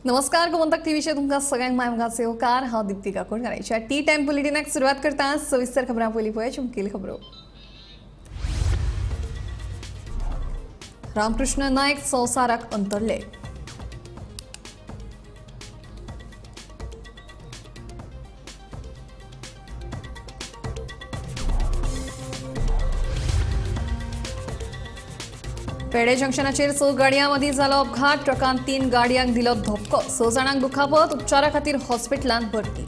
नमस्कार, गोमंतक टीव्हीचेर तुमकां सगळ्यांक माय येवकार. हांव दीप्ती काकोडकाराच्या टी टायम बुलेटिनाक सुरवात करता. सविस्तर खबरां पयलीं पळय चमकील खबरो. रामकृष्ण नायक संवसाराक अंतरले. पेडे जंक्शनाचेर 6 गाडयां मदीं जालो अपघात. ट्रकान 3 गाडयांक दिलो धपको. 6 जाणांक दुखापत. उपचारा खातीर हॉस्पिटलांत भरती.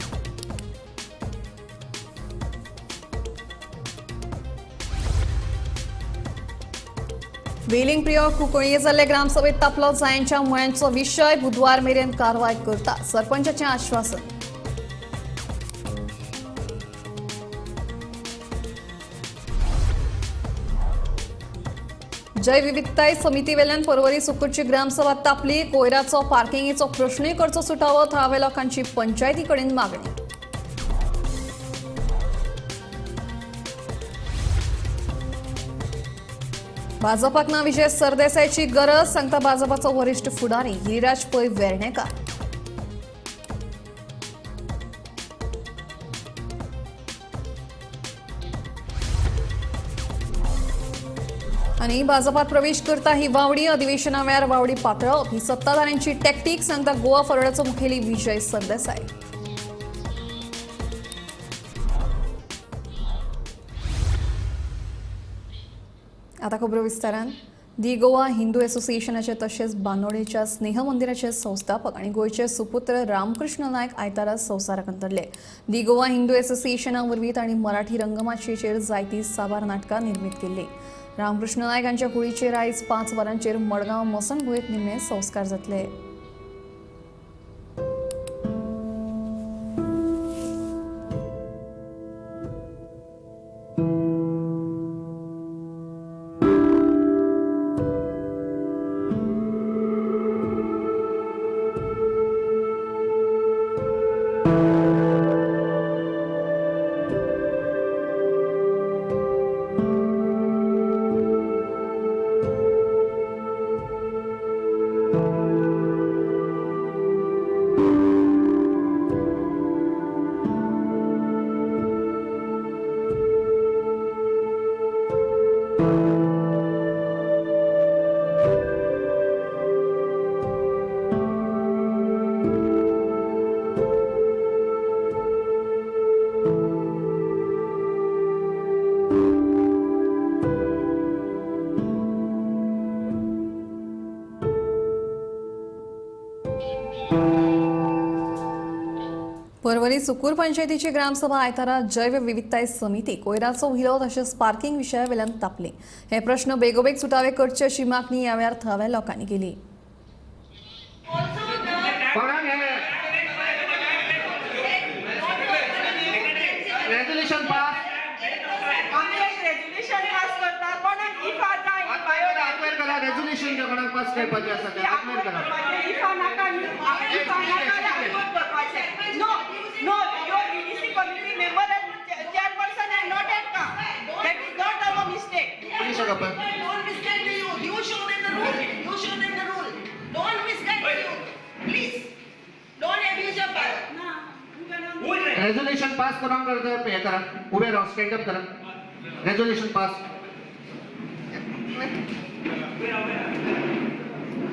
वेलिंग प्रियोळ कुंकळये जाल्ले ग्रामसभेत तापलो जायांच्या मुळ्यांचो विशय. बुधवार मेरेन कारवाय करता सरपंचाचें आश्वासन. जैवविविधताय समिती वेल्यान पर्वरी सुकूरची ग्रामसभा तापली. कोयराचो पार्किंगेचो प्रश्नूय करचो सुटावो. थळाव्या लोकांची पंचायती कडेन मागणी. भाजपाक ना विजय सरदेसायची गरज, सांगता भाजपाचो वरिष्ठ फुडारी गिरिराज पै वेर्णेकार. आणि भाजपात प्रवेश करता ही वावडी. अधिवेशना वेळार वावडी पातळप ही सत्ताधाऱ्यांची टॅक्टिक, सांगता गोवा फॉरवर्डाचो मुखेली विजय सरदेसाय. आता खबरो विस्तारान. दी गोवा हिंदू असोसिएशनाचे तशेंच बांदोडेच्या स्नेह मंदिराचे संस्थापक आनी गोंयचे सुपुत्र रामकृष्ण नायक आयतारा संवसाराक अंतरले. दी गोवा हिंदू असोसिएशना वरवीं तांणी मराठी रंगमाचयेचेर जायतीं साबार नाटकां निर्मीत केल्लीं. रामकृष्ण नायक हांच्या कुडीचेर आयज 5 वरांचेर मडगांव मसणभुंयेंत निमणे संस्कार जातले. पर्वरी सुकूर पंचायतीची ग्रामसभा आयतारा जैवविविधताय समिती कोयराचो विलो तशेंच पार्किंग विशया वेल्यान तापली. हे प्रश्न बेगोबेग सुटावे करचे अशी मागणी ह्या वेळार थळाव्या लोकांनी केली. No, your VDC committee member and chairperson and not at come. That is not our mistake. Don't misguide the youth. You show them the rule. You show them the rule. Don't misguide the youth. Please. Don't abuse your power. Resolution pass करून करता हे करा. उभे राहा, stand up करा. Resolution pass.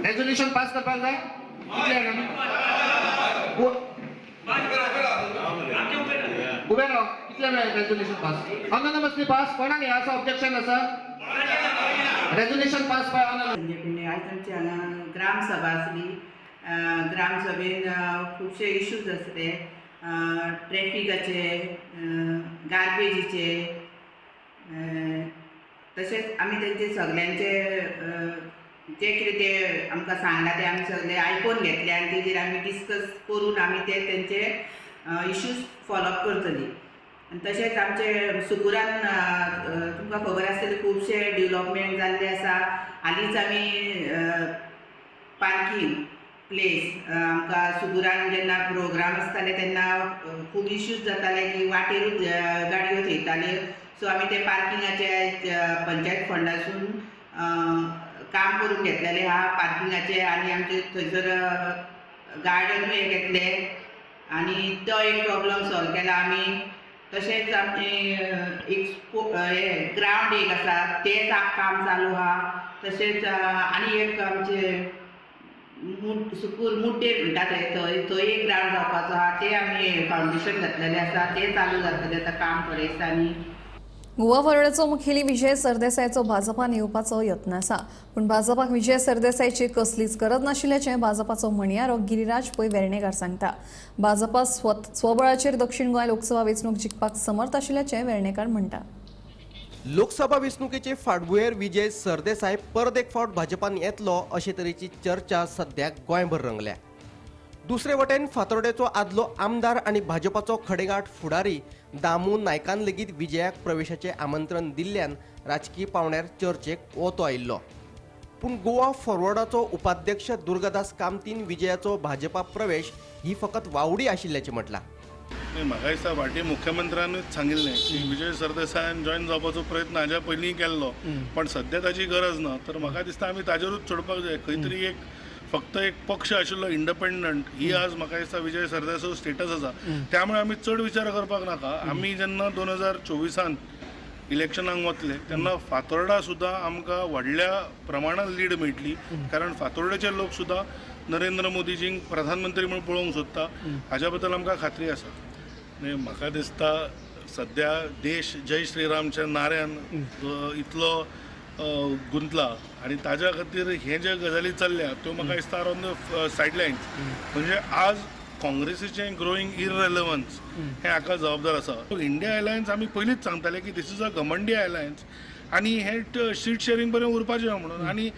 Resolution pass करपाक जाय. उभे राव. कितले मेळ्ळे रेजोल्युशन पास? Anonymously pass. कोणाक हे आसा ऑब्जेक्शन आसा? रेजोल्युशन पास बाय अनोनमस. आयज आमची हांगा ग्रामसभा आसली. ग्रामसभेन खुबशे इश्यूज आसले, ट्रॅफिकाचे, गार्बेजीचे, तशेंच आमी तेंचे सगल्यांचे जे कितें ते आमकां सांगलां ते आमी सगळे आयकून घेतले आनी तेजेर आमी डिस्कस करून आमी ते तेंचे इश्यूज फॉलोअप करतली. आनी तशेंच आमचे सुकुरान तुमकां खबर आसतली खुबशे डेवलपमेंट जाल्ले आसा. हालींच आमी पार्किंग प्लेस आमकां सुकुरान जेन्ना प्रोग्राम आसताले तेन्ना खूब इश्यूज जाताले की वाटेरूच गाडयो थेयताल्यो. सो आमी ते पार्किंगाचे पंचायत फंडासून काम करून घेतलेले आहा पार्किंगाचे. आनी आमचे थंयसर गार्डनूय एक येतले आनी तो एक प्रॉब्लम सॉल्व केला आमी. तशेंच आमचे एक हे ग्रावंड एक आसा तें काम चालू आहा. तशेंच आनी एक आमचे सुकूर मुड्डेर म्हणटा थंय थंय थंय एक ग्रावंड जावपाचो आहा, ते आमी फावंडेशन घातलेलें आसा, तें चालू जातलें आतां काम थोडे दिसांनी. गोवा फॉरवर्डाचो मुखेली विजय सरदेसायाचो भाजपान येवपाचो यत्न आसा, पूण भाजपाक विजय सरदेसायाची कसलीच गरज नाशिल्ल्याचें भाजपाचो म्हणयारो गिरिराज पै वेर्णेकार सांगता. भाजपा स्वबळाचेर दक्षिण गोंय लोकसभा वेंचणूक जिखपाक समर्थ आशिल्ल्याचें वेर्णेकार म्हणटा. लोकसभा वेंचणुकेचे फाटभुंयेर विजय सरदेसाय परत एक फावट भाजपान येतलो अशे तरेची चर्चा सद्याक गोंयभर रंगल्या. दुसरे वटेन फातोर्डेचो आदलो आमदार आनी भाजपाचो खडेगांठ फुडारी दामू नायकान लेगीत विजयाक प्रवेशाचें आमंत्रण दिल्ल्यान राजकीय पावंड्यार चर्चेक ओतो आयिल्लो. पूण गोवा फॉरवर्डाचो उपाध्यक्ष दुर्गादास कामतीन विजयाचो भाजपा प्रवेश ही फकत वावडी आशिल्ल्याचें म्हटलां. म्हाका दिसता फाटीं मुख्यमंत्र्यानूच सांगिल्लें की विजय सरदेसायान जॉयन जावपाचो प्रयत्न हाज्या पयलीं केल्लो, पण सद्या ताजी गरज ना. तर म्हाका दिसता आमी ताजेरूच चडपाक जाय. खंय तरी एक फक्त एक पक्ष आशिल्लो इंडिपेंडंट, ही आज म्हाका दिसता विजय सरदेसायाचो स्टेटस आसा. त्यामुळे आमी चड विचार करपाक नाका. आमी जेन्ना 2024 इलेक्शनाक वतले तेन्ना फातोर्डा सुद्दां आमकां व्हडल्या प्रमाणान लीड मेळटली, कारण फातोर्डेचे लोक सुद्दां नरेंद्र मोदीजींक प्रधानमंत्री म्हणून पळोवंक सोदता, हाज्या बद्दल आमकां खात्री आसा. म्हाका दिसता सद्या देश जय श्रीरामच्या नाऱ्यान इतलो गुंतला आनी ताज्या खातीर हे जे गजाली चल्ल्या त्यो म्हाका दिसता ऑन the सायडलायन्स. म्हणजे आज काँग्रेसीचें ग्रोईंग इररेलेवन्स हें हाका जबाबदार आसा. इंडिया अलायन्स आमी पयलींच सांगताले की this is a घमंडी अलायन्स आनी हें सीट शेअरिंग बरें उरपाचें म्हणून. आनी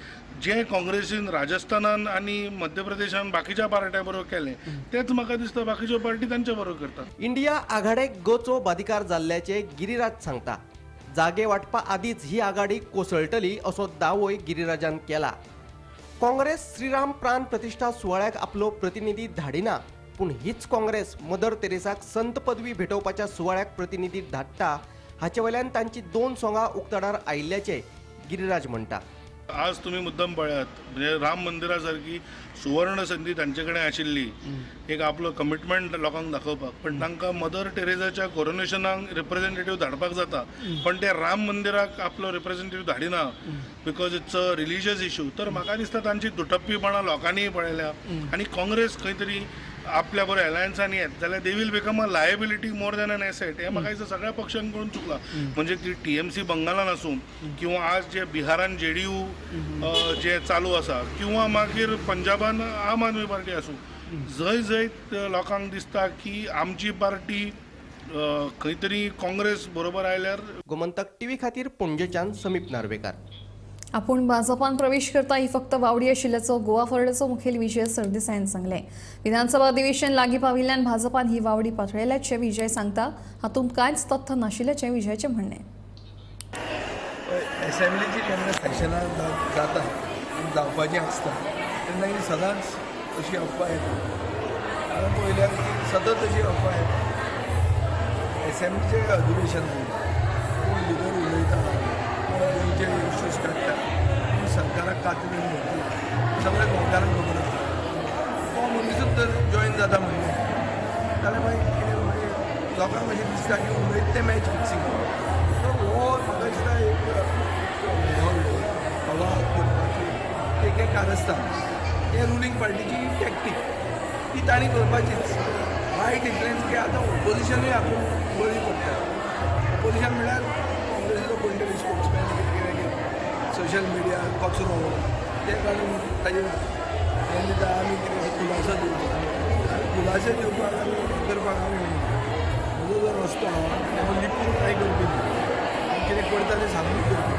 जे काँग्रेसीन राजस्थानान आनी मध्य प्रदेशान बाकीच्या पार्ट्यां बरोबर केलें तेंच म्हाका दिसता बाकीच्यो पार्टी तांच्या बरोबर करतात. इंडिया आघाडेक गोचो बादिकार जाल्ल्याचें गिरिराज सांगता. जागे वांटपा आदींच ही आघाडी कोसळटली असो दावोय गिरिराजान केला. काँग्रेस श्रीराम प्राण प्रतिष्ठा सुवाळ्याक आपलो प्रतिनिधी धाडिना, पूण हीच काँग्रेस मदर तेरेसाक संत पदवी भेटोवपाच्या सुवाळ्याक प्रतिनिधी धाडटा हाचे वयल्यान तांची दोन सोंगां उक्ताडार आयिल्ल्याचें गिरिराज म्हणटा. आज तुम्ही मुद्दम पळयात, म्हणजे राम मंदिरा सारकी सुवर्ण संधी तांचे कडेन आशिल्ली, एक आपलो कमिटमेंट लोकांक दाखोवपाक, पण तांकां मदर टेरेजाच्या कोरोनेशनाक रिप्रेझेंटेटिव्ह धाडपाक जाता, पण ते राम मंदिराक आपलो representative धाडिना because it's a religious issue. तर म्हाका दिसता तांची दुटप्पीपणां लोकांनीय पळयल्या आनी काँग्रेस खंय तरी आपल्या बरोबर अलायन्सान येत जाल्यार they will become a liability more than an asset. हें म्हाका दिसता सगळ्या पक्षांकडून चुकलां. म्हणजे ती टीएमसी बंगालान आसूं किंवा आज जे बिहारान जेडीयू जे चालू आसा किंवा मागीर पंजाबान आम आदमी पार्टी आसूं, जंय जंय लोकांक दिसता की आमची पार्टी खंय तरी काँग्रेस बरोबर आयल्यार. गोमंतक टीव्ही खातीर पणजेच्यान समीप नार्वेकार. आपूण भाजपान प्रवेश करता ही फक्त वावडी आशिल्ल्याचो गोवा फॉरवर्डाचो मुखेल विजय सरदेसायान सांगलें. विधानसभा अधिवेशन लागीं पाविल्ल्यान भाजपान ही वावडी पातळयल्याचें विजय सांगता. हातूंत कांयच तथ्य नाशिल्ल्याचें विजयाचें म्हणणें. एसेंब्लीची जेन्ना सेशनां जाता जावपाचीं आसता तेन्ना ही सदांच अशी अफवा येता. कारण पळयल्यार की सतत अशी अफवा येता. एसेंब्लीचें अधिवेशन कोण भितर उलयता, गोंयचे इश्यूज काडटा, कोण सरकाराक कातरून धरता, सगळ्या गोंयकारांक खबर आसता. तो मनीसूच तर जॉयन जाता म्हणलें जाल्यार मागीर कितें मागीर लोकांक अशें दिसता की उलयत तें मॅच फिक्सींग. तर हो म्हाका दिसता एक हवा करपाची एक एक कारस्थान, हें रुलींग पार्टीची टॅक्टीक ती तांणी करपाचीच. वायट इतलेंच की आतां ओपोजिशनूय आपूण बळी पडटा. ओपोजिशन म्हणल्यार काँग्रेसीचो कोण तरी स्पोक्समॅन कितें कितें कितें सोशल मिडिया कचरो ते काडून ताजेर हें दिता. आमी कितें खुलासो दिवचो, खुलासे दिवपाक आमी हें करपाक हांव येवना. म्हजो जो रस्तो आहा तो लिपून कांय करपी न्ही, कितें करता तें सांगून करपी.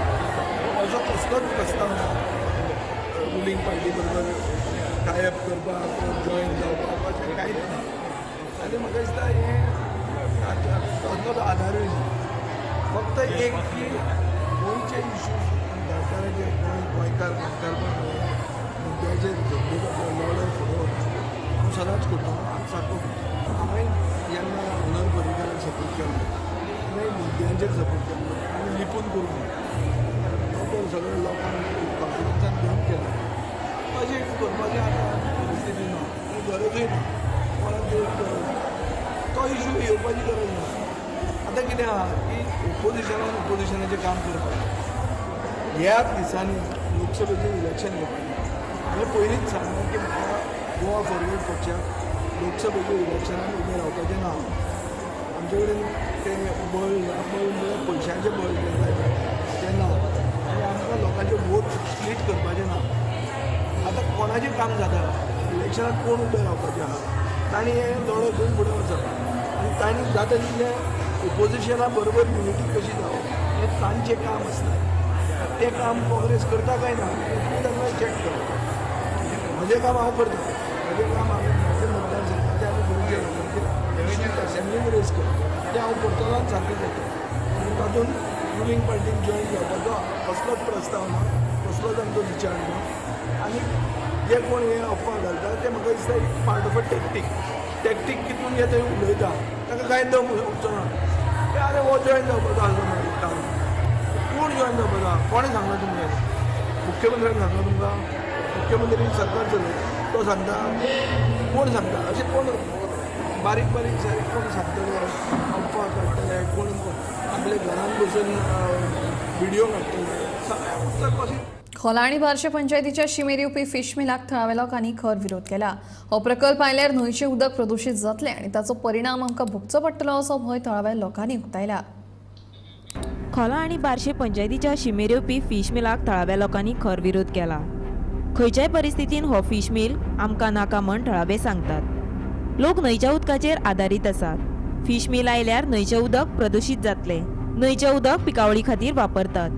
असो कसलोच प्रस्ताव ना रुलींग पार्टी बरोबर टायप करपाक, जॉयन जावपाक, अशें कांयच ना. आनी म्हाका दिसता हें कसलोच आदारूय ना. फक्त एक की गोंयचे इश्यूज गोंयकाराचे, गोंयकार गोंयकारपण मुद्द्याचेर झगडूं लढाय फुडें व्हरचो हांव सदांच करता. हांव सारको हांवें जेन्ना मनोहर पर्रीकाराक सपोर्ट केल्लो तेन्ना मुद्द्यांचेर सपोर्ट केल्लो आनी लिपून करूंक ना. तो सगळ्या लोकांक कॉन्फिडन्सान घेवन केलो. अशें करपाचें आतां परिस्थिती ना. गरजूय ना, कोणाक तो इशू येवपाची गरज ना. आतां कितें आहा की ओपोजिशनान ओपोजिशनाचें काम करपाक ह्या दिसांनी लोकसभेचें इलेक्शन येवपाचें. हांवें पयलींच सांगलें की म्हाका गोवा फॉरवर्ड पक्षाक लोकसभेच्या इलेक्शनान उबें रावपाचें ना. आमचे कडेन तें बळ ना, बळ म्हळ्यार पयशांचें बळ जें जाय तें ना आनी आमकां लोकांचे वोट स्प्लीट करपाचें ना. आतां कोणाचें काम जाता इलेक्शनाक कोण उबें रावपाचें आहा तांणी हें दोळो घेवन फुडें वचप आनी तांणी जाता तितलें ओपोजिशना बरोबर युनिटी कशी जावप हें तांचें काम आसता. तें काम काँग्रेस करता काय ना तें तांकां चॅक करप. म्हजें काम हांव करता, म्हजें काम हांवें म्हजें मतदारसंघाचें आमी गोंयच्या लोकांचे इश्यूज असेंब्लीन रेज करता, तें हांव करतलो आनी सारकें करता. आनी तातूंत रुलींग पार्टीन जॉयन जावपाचो कसलोच प्रस्ताव ना, कसलोच आमचो विचार ना. आनी जे कोण हे अफवा घालता ते म्हाका दिसता एक part of a tactic. Tactic कितून जे थंय उलयता ताका कांय दम उरचो ना की आरे हो जॉयन जावपाचो आसलो मागीर काम. कोण जॉयन जावपाचो आहा? कोणें सांगलां तुमकां? मुख्यमंत्र्यान सांगलां तुमकां? मुख्यमंत्री सरकार चलयता तो सांगता? कोण सांगता? अशें कोण बारीक बारीक सारीक कोण सांगतले, अफवा काडटले, कोण आपल्या घरान बसून व्हिडिओ काडटले, सगळें उतर कशें. खोला आनी बार्शे पंचायतीच्या शिमेर येवपी फिश मिलाक थळाव्या लोकांनी खर विरोध केला. हो प्रकल्प आयल्यार न्हंयचें उदक प्रदुशीत जातलें आनी ताचो परिणाम आमकां भोगचो पडटलो असो भंय थळाव्या लोकांनी उक्तायला. खोला आनी बार्शे पंचायतीच्या शिमेर येवपी फिश मिलाक थळाव्या लोकांनी खर विरोध केला. खंयच्याय परिस्थितीन हो फिश मिल आमकां नाका म्हण थळावे सांगतात. लोक न्हंयच्या उदकाचेर आदारीत आसात. फिश मिल आयल्यार न्हंयचें उदक प्रदुशीत जातलें. न्हंयचें उदक पिकावळी खातीर वापरतात.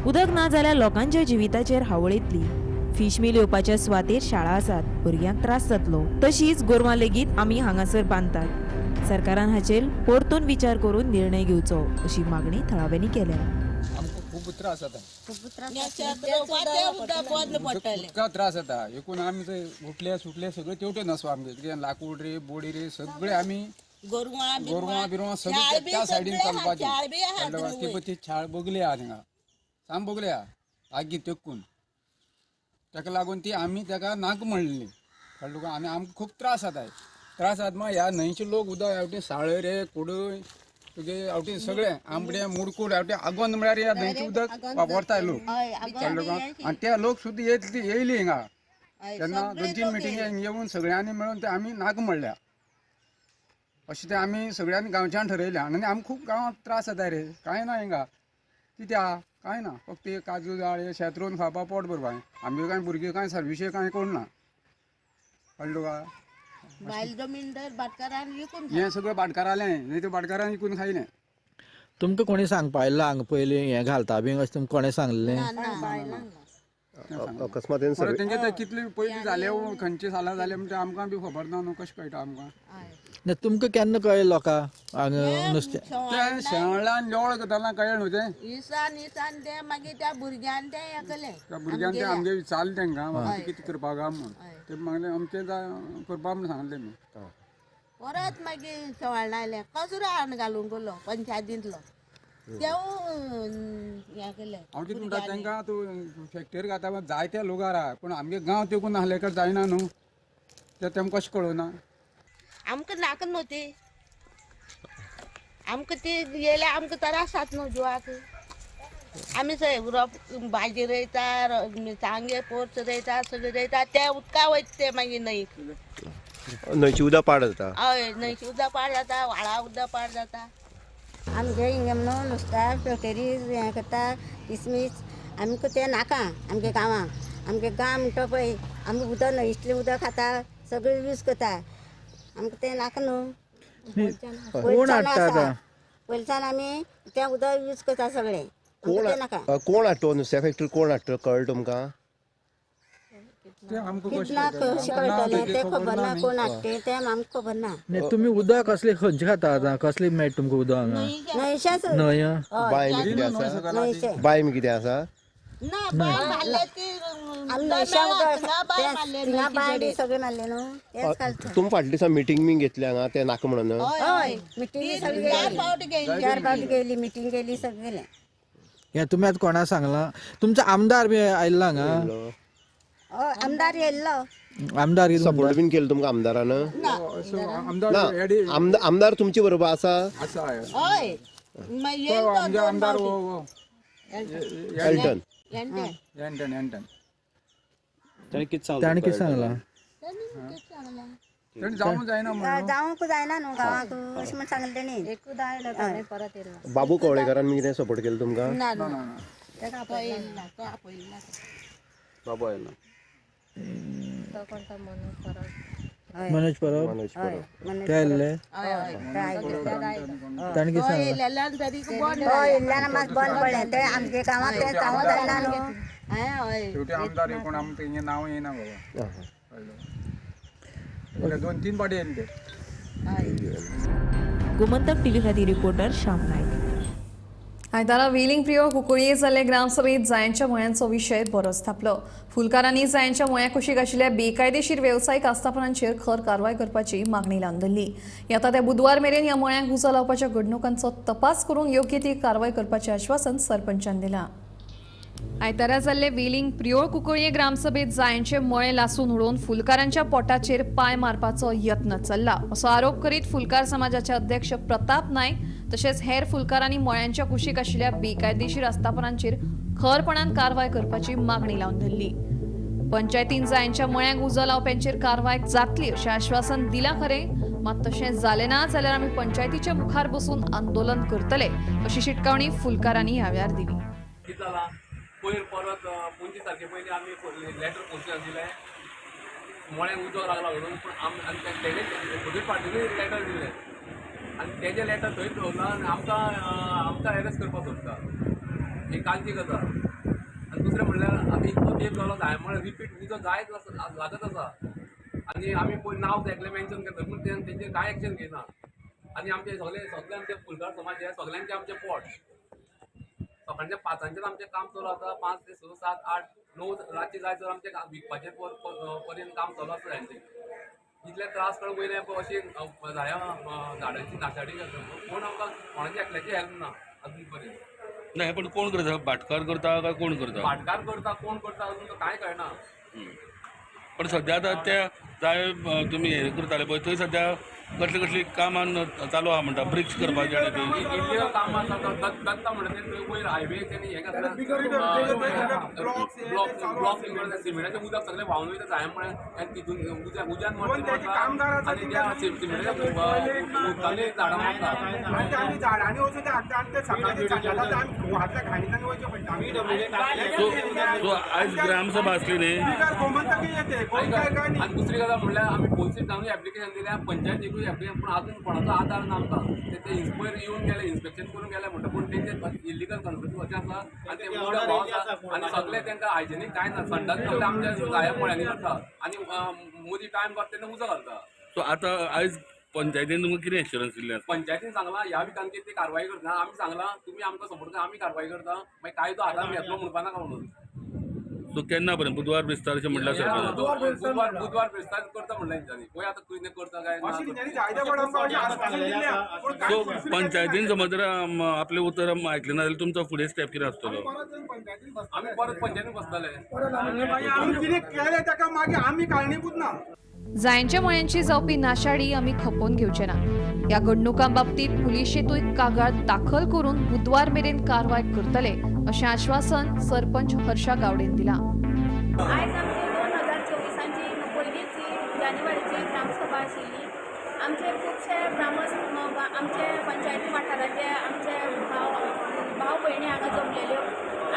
उदक ना जाल्यार लोकांच्या जिविताचेर हावळ येतली. फिश मिल येवपाच्या सुवातेर शाळा आसात, भुरग्यांक त्रास जातलो. तशीच गोरवां लेगीत आमी हांगासर बांदतात. सरकारान हाचेर परतून विचार करून निर्णय घेवचो अशी मागणी थळाव्यांनी केल्या. आमकां खूब त्रास जाता, उदका त्रास जाता. एकूण आमी उठले सुटले सगळे तेवटेन आसो आमगे, कितें लाकूड रे बोडी रे सगळे आमी गोरवां बिरवां सगळे त्या सायडीन चलपाचें. ती पळय ती छाळ बगली आहा थिंगा, साम बगली आहा आगी तेकून, ताका लागून ती आमी ताका नाक म्हणली कळ्ळें तुका. आनी आमकां खूब त्रास जाता, त्रास जाता. मागीर ह्या न्हंयचे लोक उदक हेवटेन साळें रे कुडय तुगे हेवटेन सगळें आंबडे मुडकूड हेवटेन आगोंद म्हळ्यार ह्या न्हंयचें उदक वापरता लोक कळ्ळें तुका. आनी ते लोक सुद्दां येयली हिंगा तेन्ना 2-3 मिटिंगे येवन सगळ्यांनी मेळून ते आमी नाक म्हणल्या अशें तें आमी सगळ्यांनी गांवच्यान ठरयलें. आनी आमकां खूब गांवांत त्रास जाता रे, कांय ना हिंगा कित्याक आहा कांय ना, फक्त एक काजू जाळ हे शेत रोवन खावपा पोट भरपा. आमगे कांय भुरगीं कांय सर्विशे कांय कोण ना कळ्ळें तुका. हें सगळें भाटकारालें न्ही, तें भाटकारान विकून खायलें. तुमकां कोणी सांगपा आयला हांगा पयलीं हें घालता बी अशें तुमकां कोणें सांगलें? अकस्मात तेंचे ते कितले पयलीं जाले खंयचे सालां जाले म्हणजे आमकां बी खबर ना न्हू, कशें कळटा आमकां? ना तुमकां केन्ना कळ्ळें लोकांक हांगा नुस्तें? तें शेवळान लोळ करतना कळ्ळें न्हू तें, इसान इसान तें मागीर त्या भुरग्यान तें हें केलें. त्या भुरग्यान तें आमगे विचारलें तेंकां कितें करपाक काय म्हूण, ते मागीर अमकें करपा म्हूण सांगलें मी. परत मागीर शेवळां आयलें कचरो हाडून घालूंक गेलो पंचायतींतलो, तेवूय हें केलें. हांव कितें म्हणटा तेंकां तूं फॅक्टरी घाता जायते लोक आहा पूण आमगे गांव तेकून नासले काय जायना न्हू, तें तेमकां कशें कळना. आमकां नाका न्हू ती, आमकां ती येयल्यार आमकां त्रास जाता न्हू जिवाक. आमी रोप भाजी रोयता, मिरसांगे पोर्च रोयता, सगळें रोयता, ते उदका वयता ते मागीर न्हंयक. न्हंयची उदक पाड जाता? हय, न्हंयची उदक पाड जाता, व्हाळा उदक पाड जाता. आमगे हिंगा म्हणून नुस्त्या फॅक्टरी हें करता किसमीस आमकां तें नाका. आमगे गांवांक आमगे गांव म्हणटा पळय आमी उदक न्हंयतलें उदक खाता, सगळें यूज करता, आमकां तें नाका न्हू. कोण हाडटा आतां? पयलच्यान आमी तें उदक यूज करता सगळें. कोण हाडटा नुस्त्या फॅक्टरी? कोण हाडटा कळ्ळें तुमकां? कशें कळटलें तें खबर ना, कोण हाडटा तें आमकां खबर ना. तुमी उदक कसलें खंयचें खाता आतां? कसलें मेळटा तुमकां उदक हांगा? न्हंयचेंच. न्हंय बांय बी कितें आसा? बांय बी कितें आसा? तुमी फाटल्या दिसा मिटींग बी घेतली हांगा तें नाका म्हणून? हय, मिटींग सगळी 4 फावटी गेली, मिटींग गेली, सगळें गेलें. हें तुमी आतां कोणा सांगलां? तुमचो आमदार बी आयिल्लो हांगा? आमदार येयल्लो. आमदार सपोर्ट बीन केलो तुमकां आमदारान? आमदार आमदार तुमचे बरोबर आसा? आसा. हय, आमदार एल्टन एंटन एंटन ताणें कितें सांगलां? जावंक जायना, जावंक जायना न्हू गांवांक अशें म्हण सांगलें तेणी. बाबू कवळेकारान कितें सपोर्ट केलो तुमकां? ना ना, ताका आपयलें ना, तो आपयलें ना, बाबू आयलो मनोज परब, मनोज परब ते आयिल्ले? ताणें कितें सांगलें? येयल्ल्यान मात बंद पडलें तें आमगे गांवांत, तें जावंक जायना न्हू. शेवटी आमदार कोण आमकां तेंगे नांव येना बाबा, 2-3 पाटी येयले ते. गोमंतक टीव्ही खातीर रिपोर्टर श्याम नायक. आयतारा वेलिंग प्रियोळ कुंकळये जाल्ले ग्रामसभेत जायांच्या मळ्यांचो विशय बरोच थापलो. फुलकारांनी जायांच्या मळ्या कुशीक आशिल्ल्या बेकायदेशीर वेवसायीक आस्थापनांचेर खर कारवाय करपाची मागणी लावन धरली. येता त्या बुधवार मेरेन ह्या मळ्यांक उजो लावपाच्या घडणुकांचो तपास करून योग्य ती कारवाय करपाचें आश्वासन सरपंचान दिलां. आयतारा जाल्ले वेलिंग प्रियोळ कुंकळये ग्रामसभेत जायांचे मळे लासून उडोवन फुलकारांच्या पोटाचेर पांय मारपाचो यत्न चल्ला असो आरोप करीत फुलकार समाजाचे अध्यक्ष प्रताप नायक तशेंच हेर फुलकारांनी मळ्यांच्या कुशीक आशिल्ल्या बेकायदेशीर आस्थापनांचेर खरपणान कारवाय करपाची मागणी लावन धरली. पंचायतीन जायांच्या मळ्यांक उजो लावप्यांचेर कारवाय जातली अशें आश्वासन दिलां खरें, मात तशें जालें ना जाल्यार आमी पंचायतीच्या मुखार बसून आंदोलन करतले अशी शिटकावणी फुलकारांनी ह्या वेळार दिली. पयर परत 25 तारखे पयलीं आमी लेटर पोस्टान दिलें, मळ्यांक उजो लागला म्हणून, पूण आनी तेणे अपोजीट पार्टीनूय लेटर दिलें आनी तेजें लेटर थंयच दवरलां आनी आमकां आमकां एरेस्ट करपाक सोदता. ही कालची गजाल. आनी दुसरें म्हणल्यार आतां इतलो तेंप जालो जाय म्हळ्यार रिपीट उजो जायत लागत आसा आनी आमी पयर नांव एकलें मेन्शन करता पूण तेंचेर कांय एक्शन घेयना. आनी आमचे सगळे सगळे आमचे फुलकार समाज हे सगळ्यांचे आमचे पोट सकाळच्या 5 आमचें काम चालू आसा, 5 ते 6, 7, 8, 9 रातचें जाय तर आमचें विकपाचें पर्यंत काम चालू आसता. जायचे इतले त्रास करून वयले अशी झाडां झाडांची नाशाडी जाता, कोण आमकां कोणाची एकल्याची हेल्प ना अजून पर्यंत. ना पण कोण करता? भाटकार करता काय कोण करता? भाटकार करता, कोण करता अजून तर कांय कळना. पण सद्या आतां त्या जाय तुमी हें करताले पळय थंय सद्या कसली कसली कामां चालू आहा म्हणटा, ब्रिक्स करपाचें आनी तें इल्लिगल कामां आसा. दत्ता म्हणटा तें वयर हायवे तेणी हें घातलां, ब्लॉक सिमेंटाचें उदक सगळें व्हांवन वयता जाय म्हळ्यार आनी तितून उज्यान मरता आनी त्या सिमेंटाच्या उदकांनी झाडां मरता. झाडांनी वचून ते हाडटा आनी ते सकाळचे झाडां आमी घातल्या घाणींतल्यान वयचें पडटा. सो आयज ग्रामसभा आसली न्ही. आनी दुसरी गजाल म्हणल्यार आमी पोलिसांकूय एप्लिकेशन दिल्या, पंचायतीकूय एप्लिकेशन, पूण अजून कोणाचो आदार ना आमकां. ते इन्स्पेक्टर येवन गेले, इन्स्पेक्शन करून गेले म्हणटा, पूण तेंचे इल्लिगल कन्स्ट्रक्शन अशें आसा आनी ते उदक व्हांवता आनी सगळें तेंकां हायजेनीक कांय ना. संडास सगळें आमच्या जाया मळ्यांनी करता आनी मदीं टायम करता तेन्ना उजो घालता. सो आतां आयज पंचायतीन तुमकां कितें एश्योरन्स दिल्लें आसा? पंचायतीन सांगलां ह्या विकान ती कारवाय करता, आमी सांगलां तुमी आमकां सपोर्ट करा, आमी कारवाय करता, मागीर कायदो हातान घेतलो म्हणपा नाका म्हणून. सो केन्ना पर्यंत? बुधवार बेस्तार अशें म्हणल्यार सरपंच बुधवार बेस्तार करता म्हणलें तेंच्यांनी, पळय आतां कितें करता काय ना. सो पंचायतीन समज जर आपलें उतर आयकलें ना जाल्यार तुमचो फुडें स्टेप कितें आसतलो? आमी परत पंचायतीन बसतले. कितें केलें ताका मागीर आमी कारणीभूत ना. जायांच्या मळ्यांची जावपी नाशाडी आमी खपोवन घेवचे ना. ह्या घडणुकां बाबतीत पुलिशेंतूय कागाळ दाखल करून बुधवार मेरेन कारवाय करतले अशें आश्वासन सरपंच हर्षा गावडेन दिलां. आयज आमची 2024 पयलीच जानेवारीची ग्रामसभा आशिल्ली. आमचे खुबशे ग्रामस्थ आमचे पंचायती वाठाराचे आमचे भाव भयणी हांगा जमलेल्यो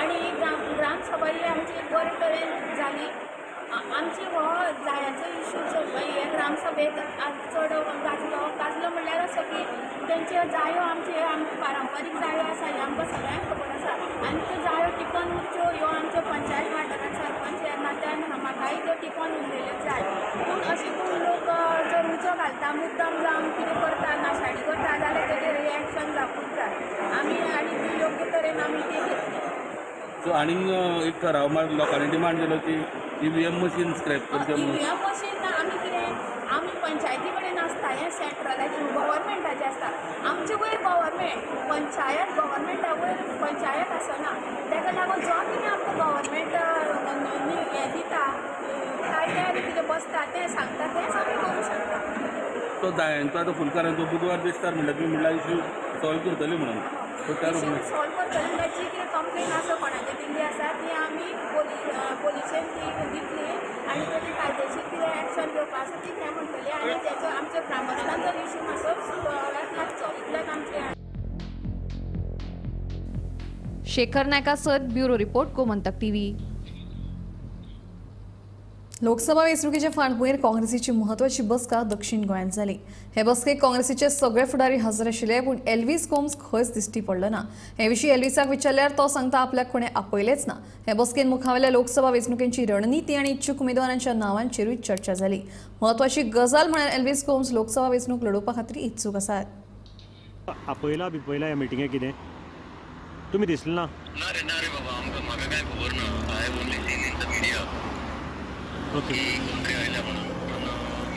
आनी ग्रामसभा ही आमची बरे तरेन जाली. आमची हो जायांचो इशू हे ग्रामसभेत चड गाजलो. गाजलो म्हणल्यार असो की तेंच्यो जायो आमचे आमच्यो पारंपारीक जायो आसा ह्यो आमकां सगळ्यांक खबर आसा आनी त्यो जायो टिकोवन उरच्यो ह्यो आमच्या पंचायत वाठारांत सरपंच ह्या नात्यान म्हाकाय त्यो टिकोवन उरलेल्यो जाय. पूण अशें करून लोक जर उजो घालता मुद्दम जावन कितें करता नाशाडी करता जाल्यार तेजेर रिएक्शन जावपूच जाय आमी आनी ती योग्य तरेन आमी ती घेतली. सो आनीक एक ठराव लोकांनी डिमांड केलो की EVM machine scrap करचें म्हणून. EVM machine आमी कितें आमी पंचायती कडेन आसता, हें सेंट्रलाचें गव्हर्मेंटाचें आसता. आमचे वयर गव्हर्मेंट पंचायत गव्हर्मेंटा वयर पंचायत आसना, ताका लागून जो कितें आमकां गव्हर्मेंट हें दिता कायदे आनी कितें बसता आसता तें सांगता तेंच आमी करूं शकता. तो दायांचो आतां फुलकारांचो बुधवार बेस्तार म्हणल्यार तुमी म्हणल्यार इशू सॉल्व करतले म्हणून सॉल्व करतले म्हणल्यार जी कितें कंप्लेन आसा कोणाचे दिल्ली आसा ती आमी पोलिशेन ती दितली आनी तेजी कायदेशीर कितें एक्शन घेवपा आसा ती हें म्हणटली आनी तेचो आमच्या ग्रामस्थांचो इशू मातसो सुराक लागचो इतलेंच आमचें. शेखर नायका sir, bureau report, Gomantak TV. Lok Sabha वेंचणुकेचे फाटभुंयेर काँग्रेसीची म्हत्वाची बसका दक्षिण गोंयांत जाली. हे बसकेक काँग्रेसीचे सगळे फुडारी हजर आशिल्ले, पूण एल्वीस गोम्स खंयच दिश्टी पडलो ना. हे विशीं एल्वीसाक विचारल्यार तो सांगता आपल्याक कोणें आपयलेंच ना. हे बसकेन मुखावेल्या लोकसभा वेंचणुकेची रणनिती आनी इच्छूक उमेदवारांच्या नांवांचेरूय चर्चा जाली. म्हत्वाची गजाल म्हळ्यार एल्वीस गोम्स लोकसभा वेंचणूक लडोवपा खातीर इत्सूक आसात. आपयला बिपयला ह्या मिटिंगेक कितें तुमी दिसले ना? ना रे ना रे बाबा, आमकां म्हाका कांय खबर ना. I have only seen in the media okay कोण आयल्या म्हणून, पूण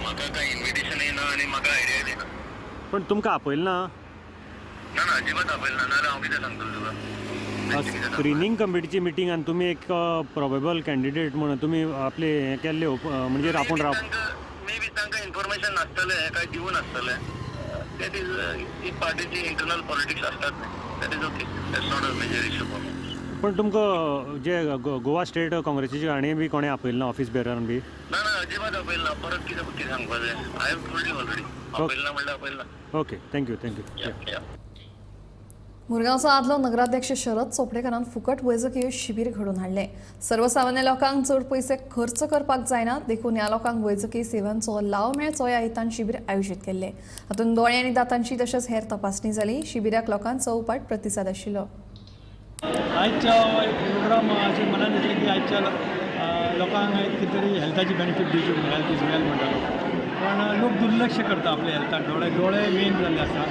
म्हाका कांय इन्विटेशनय ना आनी म्हाका आयडिया ना. पण तुमकां आपयलें ना? ना ना, अजिबात आपयलें ना, नाजाल्यार हांव कितें सांगतलो तुका? स्क्रिनींग कमिटीची मिटींग आनी तुमी एक प्रोबेबल कॅन्डिडेट म्हणून तुमी आपले हें केल्ले म्हणजे आपूण राव मे बी तांकां इन्फॉर्मेशन नासतलें, कांय दिवं नासतलें. That is ही पार्टीची इंटरनल पॉलिटिक्स आसतात न्ही. That is okay, that's not a major issue for me. पण तुमकां जे गोवा स्टेट काँग्रेसीचे हाणें बी कोणें आपयलें ना ऑफिस बेरान बी? ना ना, अजिबात आपयलें ना. परत कितें कितें सांगपाचें? I have told you already, आपयलें ना म्हणल्यार आपयलें ना. Okay, thank you thank you. मुरगांवचो आदलो नगराध्यक्ष शरद चोपडेकारान फुकट वैजकीय शिबीर घडोवन हाडलें. सर्वसामान्य लोकांक चड पयशे खर्च करपाक जायना देखून ह्या लोकांक वैजकी सेवांचो लाव मेळचो ह्या हेतान शिबीर आयोजीत केल्लें. हातूंत दोळे आनी दातांची तशेंच हेर तपासणी जाली. शिबिराक लोकांचो उपाट प्रतिसाद आशिल्लो. आयच्या प्रोग्राम अशें मनान दिसलें की आयच्या लोकांक एक कितें तरी हेल्थाची बेनिफीट दिवची, हेल्थ is wealth म्हणटालो, पण लोक दुर्लक्ष करता आपल्या हेल्थाक. दोळे दोळे मेन जाल्ले आसा.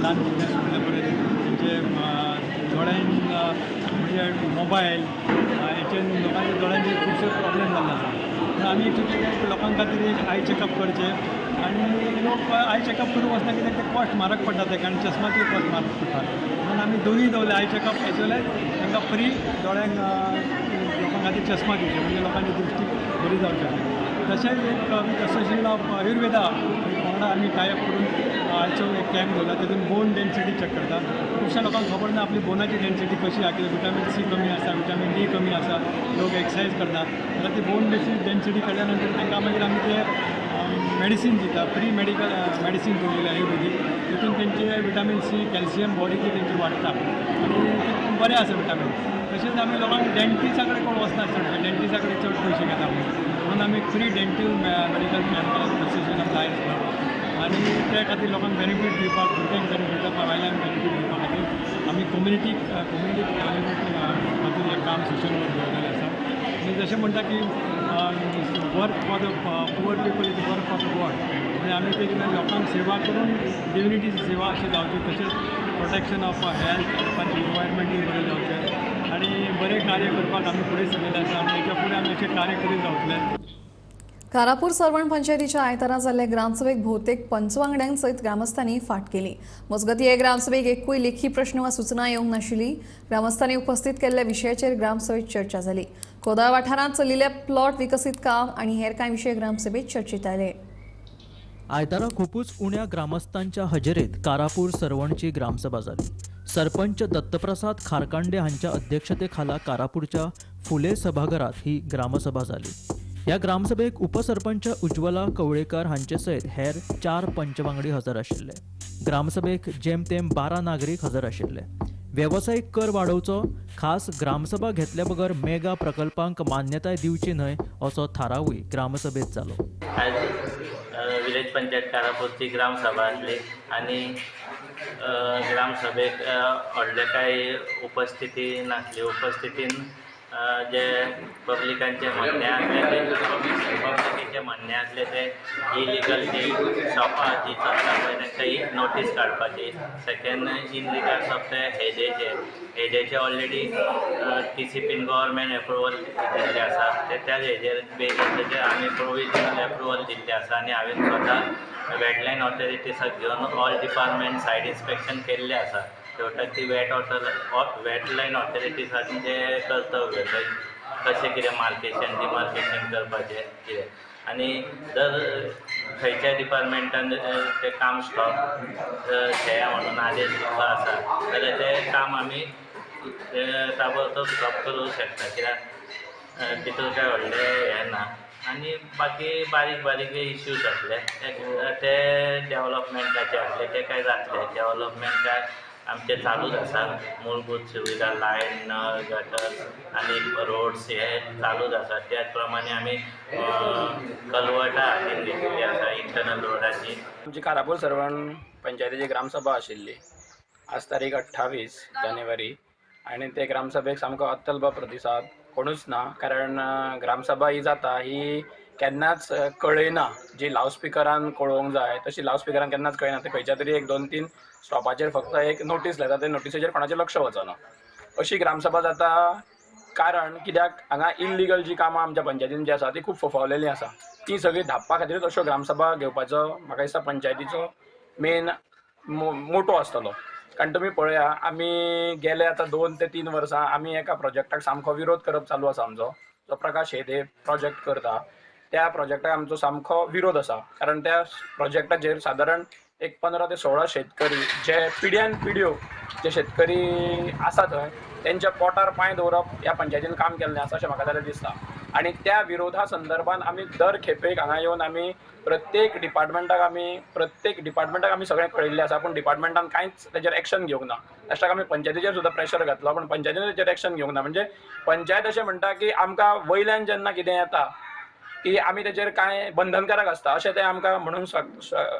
ल्हान भुरग्यां सोडले बरें तेंचे दोळ्यान म्हणजे मोबायल हेचेर लोकांच्या दोळ्यांचे खुबशे प्रॉब्लेम जाल्ले आसा. पूण आमी चिंतलें की लोकां खातीर एक I checkup करचें आनी लोक I checkup करूंक वचना कित्याक ते कॉस्ट म्हारग पडटा तेका आनी चश्माची कॉस्ट म्हारग पडटा. म्हणून आमी दोनूय दवरले, I checkup as well as तांकां फ्री दोळ्यांक लोकां खातीर चश्मा दिवचे, म्हणजे लोकांची दृश्टी बरी जावची खातीर. तशेंच एक असोसिएशन ऑफ आयुर्वेदा वांगडा आमी टायप करून आयचो एक कॅम्प दवरला. तितून बोन डेन्सिटी चॅक करता. खुबश्या लोकांक खबर ना आपली बोनाची डेन्सिटी कशी आसा, कित्याक विटामीन सी कमी आसा, विटामीन डी कमी आसा, लोक एक्सरसायज करना जाल्यार ती बोन डेन्सिटी काडल्या नंतर तांकां मागीर आमी ते मेडिसीन दिता, फ्री मेडिकल मेडिसीन दवरलेलें आयुर्वेदीक. तितून तेंचे विटामीन सी कॅल्शियम बॉडीची तेंची वाडटा आनी बरें आसा विटामीन. तशेंच आमी लोकांक डेंटिस्टा कडेन कोण वचना चड, डेंटिस्टा कडेन चड पयशे घेता म्हणून आमी free dental medical camp association of Lions Club आनी त्या खातीर लोकांक बेनिफीट दिवपाक, भुरग्यांक बेनिफीट दिवपाक, बायलांक बेनिफीट दिवपा खातीर आमी कम्युनिटी डेवलपमेंट खातीर हें काम सोशल वर्क दवरलेलें आसा. आनी जशें म्हणटा की work for the poor people is work for the God, म्हणजे आमी ते लोकांक सेवा करून डिविनिटीची सेवा अशी जावची, तशेंच प्रोटेक्शन ऑफ हेल्थ, लोकांचे इनवायरमेंटूय बरें जावचें आनी बरें कार्य करपाक आमी फुडें सरलेलें आसा आनी हेच्या फुडें आमी अशें कार्य करीत रावतले. कारापूर सर्वण पंचायतीच्या आयतारा जाल्ले ग्रामसभेक भोवतेक पंचवांगड्यांक सयत ग्रामस्थांनी फाट केली. मजगतीं हे ग्रामसभेक एकूय लेखी प्रश्न वा सूचना येवंक नाशिल्ली. ग्रामस्थांनी उपस्थित केल्ल्या विशयाचेर ग्रामसभेत चर्चा जाली. कोदाळ वाठारांत चलिल्ले प्लॉट विकसीत काम आनी हेर कांय विशय ग्रामसभेत चर्चेत आयले. आयतारा खुपूच उण्या ग्रामस्थांच्या हजेरेत कारापूर सर्वणची ग्रामसभा जाली. सरपंच दत्तप्रसाद खारकांडे हांच्या अध्यक्षतेखाला कारापूरच्या फुले सभाघरात ही ग्रामसभा जाली. ह्या ग्रामसभेक उपसरपंच उज्वला कवळेकर हांचे सयत हेर 4 पंचवांगडी हजर आशिल्ले. ग्रामसभेक जेमतेम 12 नागरीक हजर आशिल्ले. वेवसायीक कर वाडोवचो, खास ग्रामसभा घेतल्या बगर मेगा प्रकल्पांक मान्यताय दिवची न्हय असो थारावूय ग्रामसभेत जालो. आज विलेज पंचायत कारापूरची ग्रामसभा आसली आनी ग्रामसभेक व्हडले कांय उपस्थिती नासली. उपस्थितीन जे पब्लिकांचे म्हणणें आसलें ते पब्लिकेचें म्हणणें आसलें ते इलिगल जी शॉपां जी चलता पळय तांकां एक नोटीस काडपाची. सेकेंड इन रिगार्ड्स ऑफ ते हेजेचे हेजेचे ऑलरेडी टीसीपीन गव्हर्मेंट एप्रुवल दिल्लें आसा, ते त्याच हेजेर बेजीस आमी प्रोविजनल एप्रुवल दिल्लें आसा आनी हांवें स्वता वेटलँड ऑथॉरिटीसाक घेवन ऑल डिपार्टमेंट सायड इन्स्पेक्शन केल्लें आसा. शेवटाक ती वेटलँड ऑथॉरिटीसाचें कर्तव्य कशें कितें मार्केशन डिमार्केशन करपाचें कितें. आनी जर खंयच्या डिपार्टमेंटान तें काम स्टॉप घेया म्हणून आदेश दिल्लो आसा जाल्यार तें काम आमी ताबडतोब स्टॉप करूंक शकता, कित्याक तितून कांय व्हडलें हें ना. आनी बाकी बारीक बारीक इश्यूज आसले ते डेवलपमेंटाचे आसले ते कांय जातले. डेवलपमेंट काय आमचें चालूच आसा, मूलभूत सुविधा लायन, नळ, गटर आनी रोड्स हे चालूच आसा. त्याच प्रमाणे आमी कलवटां हातीन घेतिल्ली आसा इंटरनल रोडाची. आमची कारापूर सर्वण पंचायतीची ग्रामसभा आशिल्ली आज तारीख 28 जानेवारी आनी ते ग्रामसभेक सामको अत्यल्प प्रतिसाद, कोणूच ना. कारण ग्रामसभा ही जाता ही केन्नाच कळयना, जी लावडस्पिकरान कळोवंक जाय तशी लावडस्पिकरान केन्नाच कळयना. ते खंयच्या तरी 1-2-3 स्टॉपाचेर फक्त एक नोटीस लायता, ते नोटीसेचेर कोणाचें लक्ष वचना. अशी ग्रामसभा जाता कारण कित्याक हांगा इल्लिगल जी कामां आमच्या पंचायतीन जी आसा ती खूब फोफावलेली आसा, ती सगळी धांपपा खातीरूच अश्यो ग्रामसभा घेवपाचो म्हाका दिसता पंचायतीचो मेन मोटो आसतलो. कारण तुमी पळया, आमी गेले आतां 2 ते 3 वर्सां आमी एका प्रोजेक्टाक सामको विरोध करप चालू आसा आमचो, जो प्रकाश हेदे प्रोजेक्ट करता त्या प्रोजेक्टाक आमचो सामको विरोध आसा. कारण त्या प्रोजेक्टाचेर सादारण एक 15 ते 16 शेतकरी जे पिढ्यान पिढ्यो जे शेतकरी आसा थंय तेंच्या पोटार पांय दवरप ह्या पंचायतीन काम केल्लें आसा अशें म्हाका जाल्यार दिसता. आनी त्या विरोधा संदर्भान आमी दर खेपेक हांगा येवन आमी प्रत्येक डिपार्टमेंटाक आमी सगळें कळयल्लें आसा, पूण डिपार्टमेंटान कांयच तेजेर एक्शन घेवंक ना. लास्टाक आमी पंचायतीचेर सुद्दां प्रेशर घातलो, पूण पंचायतीन तेजेर एक्शन घेवंक ना. म्हणजे पंचायत अशें म्हणटा की आमकां वयल्यान जेन्ना कितें येता की आमी तेजेर कांय बंधनकारक आसता अशें तें आमकां म्हणूंक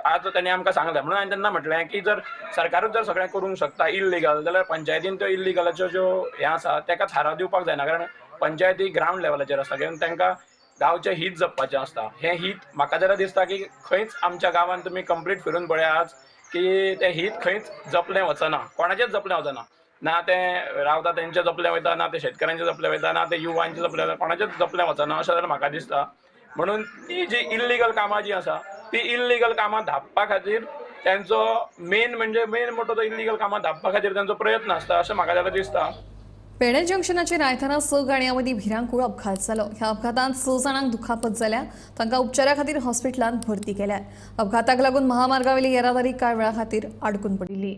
आज तेणी आमकां सांगलें. म्हणून हांवें तेन्ना म्हटलें की जर सरकारूच जर सगळें करूंक शकता इल्लिगल जाल्यार पंचायतीन त्यो इल्लिगलाच्यो ज्यो हें आसा तेका थाराव दिवपाक जायना. कारण पंचायती ग्रावंड लेवलाचेर आसता, कारण तांकां गांवचें हीत जपपाचें आसता. हें हीत म्हाका जाल्यार दिसता की खंयच आमच्या गांवांत तुमी कंप्लीट फिरून पळया आज की तें हीत खंयच जपलें वचना, कोणाचेंच जपलें वचना. ना तें रावता तेंचें जपलें वयता, ना तें शेतकऱ्यांचें जपलें वयता, ना तें युवांचें जपलें वयता, कोणाचेंच जपलें वचना अशें जाल्यार म्हाका दिसता. म्हणून ती जी इल्लिगल कामां जी आसा ती इल्लिगल कामां धांपपा खातीर तेंचो मेन म्हणजे मेन मोटो तो इल्लिगल कामां धांपपा खातीर तेंचो प्रयत्न आसता अशें म्हाका जाल्यार दिसता. पेडे जंक्शनाचेर आयतारा 6 गाडयां मदीं भिरांकूळ अपघात जालो. ह्या अपघातांत 6 जाणांक दुखापत जाल्या, तांकां उपचारा खातीर हॉस्पिटलांत भरती केल्या. अपघाताक लागून महामार्गावेली येरादारी कांय वेळा खातीर आडकून पडिल्ली.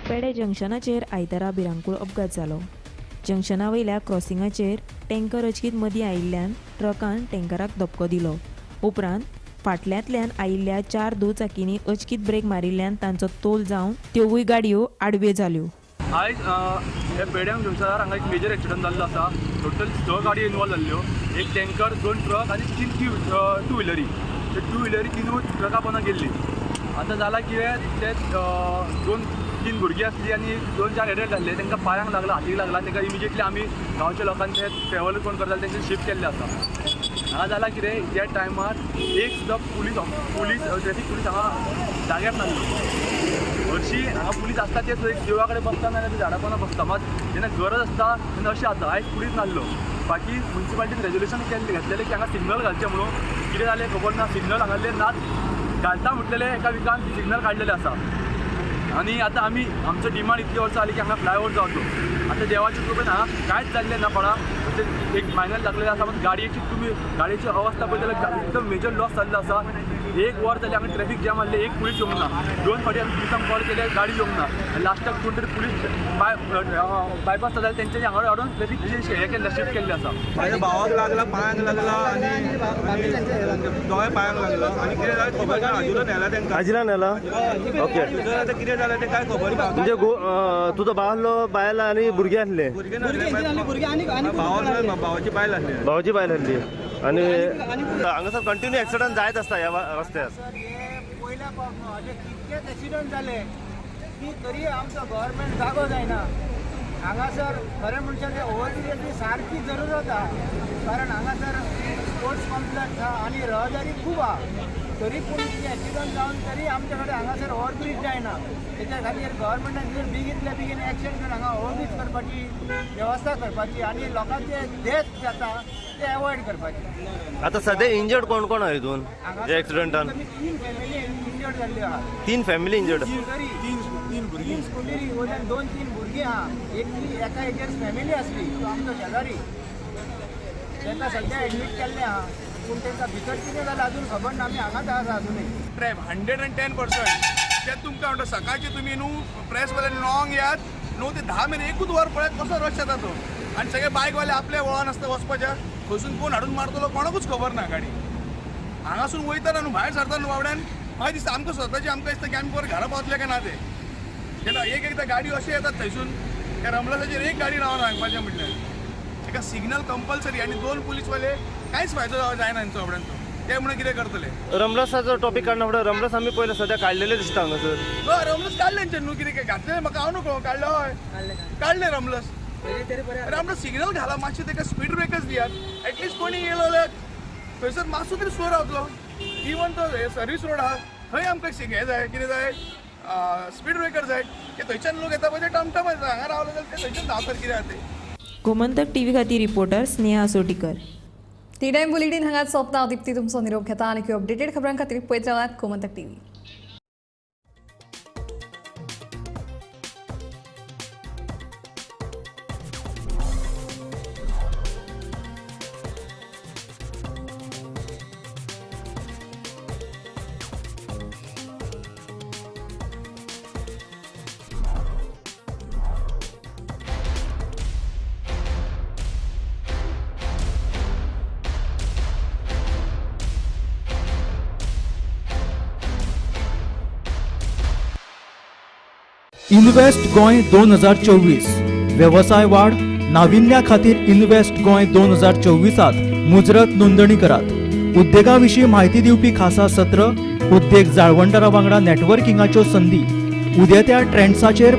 पेडे जंक्शनाचेर आयतारा भिरांकूळ अपघात जालो. जंक्शना वयल्या क्रॉसिंगाचेर टँकर अचकीत मदीं आयिल्ल्यान ट्रकान टँकराक धपको दिलो. उपरांत फाटल्यांतल्यान आयिल्ल्या 4 दुचाकींनी अचकीत ब्रेक मारिल्ल्यान तांचो तोल जावन त्योवूय गाडयो आडव्यो जाल्यो. आयज हे पेड्यां जंक्शनार हांगा एक मेजर एक्सिडंट जाल्लो आसा. टोटल 6 गाडयो इनवॉल्व जाल्ल्यो, एक टँकर, 2 ट्रक आनी 3 टू व्हिलरी. ते टू व्हिलरी 3 ट्रका पोंदा गेल्ली. आतां जालां कितें, ते 2-3 भुरगीं आसली आनी 2-4 एडल्ट आसले, तांकां पांयांक लागला, हातीक लागला. तांकां इमिजिएटली आमी गांवच्या लोकांक ते ट्रॅव्हल कोण करताले तेंचे शिफ्ट केल्ले आसा. हांगा जालां कितें, त्या टायमार एक सुद्दां पुलीस ट्रॅफीक पुलीस हांगा जाग्यार नासलो. हरशीं हांगा पुलीस आसता ते सुद्दां देवळा कडेन बसता नाजाल्यार झाडां पोंदा बसता, मात जेन्ना गरज आसता तेन्ना अशें जाता. आयज पुलीस नासलो. बाकी मुन्सिपालिटीन रेजोल्युशन केल्लें घातलेलें की हांगा सिग्नल घालचें म्हणून. कितें जालें खबर ना, सिग्नल हांगासरले नाच घालता म्हटलेले एका विकान सिग्नल काडलेले आसा. आनी आतां आमी आमचो डिमांड इतली वर्सां जाली की हांगा फ्लायओवर जावचो. आतां देवाच्या कृपेन हांगा कांयच जाल्लें ना कोणाक, म्हणजे एक मायनर लागलेलें आसा. पण गाडयेची तुमी गाडयेची अवस्था पळयत जाल्यार एकदम मेजर लॉस जाल्लो आसा. एक वर जालें हांगा ट्रॅफीक जॅम आसलें, एक पुलीस येवंक ना. 2 फावटी आमी पुलिसांक कॉल केले, गाडी येवंक ना. लास्टाक कोण तरी पुलीस बायपास जाल्यार तेंच्यांनी हांगा हाडून ट्रॅफीक हें केल्लें, शिफ्ट केल्लें आसा. म्हाज्या भावाक लागला, पांयांक लागला आनी दोगांय पांयांक लागला आनी कितें जालें खबर ना. हाजिरा न्हेला तेंकां, हाजिरा न्हेला. ओके, आतां कितें जालें तें कांय खबर ना. म्हणजे तुजो भाव आसलो, बायल आनी भुरगीं आसले, भावाची बायल आसली, भावाची बायल आसली. आनी हांगासर कंटिन्यू एक्सिडंट जायत आसता ह्या रस्त्यार. पयल्या पावट न्हू, अशे कितकेच एक्सिडंट जाले की तरी आमचो गव्हर्मेंट जागो जायना. हांगासर खरें म्हणचे ते ओवरब्रिजाची सारकी जरूरत आहा, कारण हांगासर स्पोर्ट्स कॉम्प्लेक्स आहा आनी रहदारी खूब आहा, तरी पूण एक्सिडंट जावन तरी आमचे कडेन हांगासर ओवरब्रीज जायना. तेच्या खातीर गव्हर्मेंटान बेगींतल्या बेगीन एक्शन घेवन हांगा ओवरब्रीज करपाची वेवस्था करपाची आनी लोकांचे डेथ जाता ते एवॉयड करपाचे. आता सध्या इंजर्ड कोण कोण आहा हितून एक्सिडंटान? 3 फॅमिली इंजर्ड जाल्ल्यो आहा. 3 फॅमिली इंजर्ड, 3 स्कुटरी वयल्यान 2-3 भुरगीं आहा. एक एका एकेर फॅमिली आसली, तो आमचो शेजारी, ताका सद्या एडमीट केल्लें आहा, पूण तांकां भितर कितें जालें अजून खबर ना. आमी हांगाच आसा अजुनूय. ट्रॅप 110%. ते तुमकां म्हणटा सकाळचे तुमी न्हू प्रेसवाले 9 यात 9 ते 10 मेरेन एकूच वर पळयात कसो रश येता तो. आनी सगळे बायकवाले आपल्या वळान आसता वचपाच्या, खंयसून कोण हाडून मारतलो कोणाकूच खबर ना. गाडी हांगासून वयतना न्हू भायर सरता न्हू बाबड्यान, मागीर दिसता आमकां स्वताची, आमकां दिसता की आमी परत घरा पावतले काय ना ते. तेन्ना एक एकदां गाडी अशें येतात थंयसून त्या रमलसाचेर एक गाडी रावन सांगपाचें म्हटल्यार एका सिग्नल कंपल्सरी आनी 2 पुलीसवाले, कांयच फायदो जायना हेंचो बाबड्यांचो. ते म्हणून कितें करतले? रमलसाचो टॉपीक काडना फुडें रमलस आमी पयलें सद्या काडलेले दिसता हांगासर. हय, रमलस काडले तेंच्यानी न्हू, कितें घातलें म्हाका हांव न्हू काडलें. हय काडलें रमलस. आमकां सिग्नल घाला मातशें, ताका स्पीड ब्रेकर्स दियात एटलिस्ट. कोणी येयलो जाल्यार थंयसर मातसो तरी स्लो रावतलो. इवन तो सर्वीस रोड आहा थंय आमकां हें जाय, कितें जाय, स्पीड ब्रेकर जाय. ते थंयच्यान लोक येता पळय ते टमटम येता, हांगा रावलो जाल्यार ते थंयच्यान धांवतात कितें आहा ते. गोमंतक टीव्ही खातीर reporter Sneha Sotikar. Tea time bulletin हांगाच सोंपता. हांव दीप्ती तुमचो निरोप घेता आनी अपडेटेड खबरां खातीर पळयत रावात गोमंतक टीव्ही. इन्व्हेस्ट गोंय 2024 वेवसाय वाड नाविन्या खातीर इन्व्हेस्ट गोंय 2024 मुजरत नोंदणी करात. उद्देगा विशीं म्हायती दिवपी खासा सत्र, उद्देग जाळवणदारा वांगडा नेटवर्किंगाच्यो संदी, उदेत्या ट्रेंड्साचेर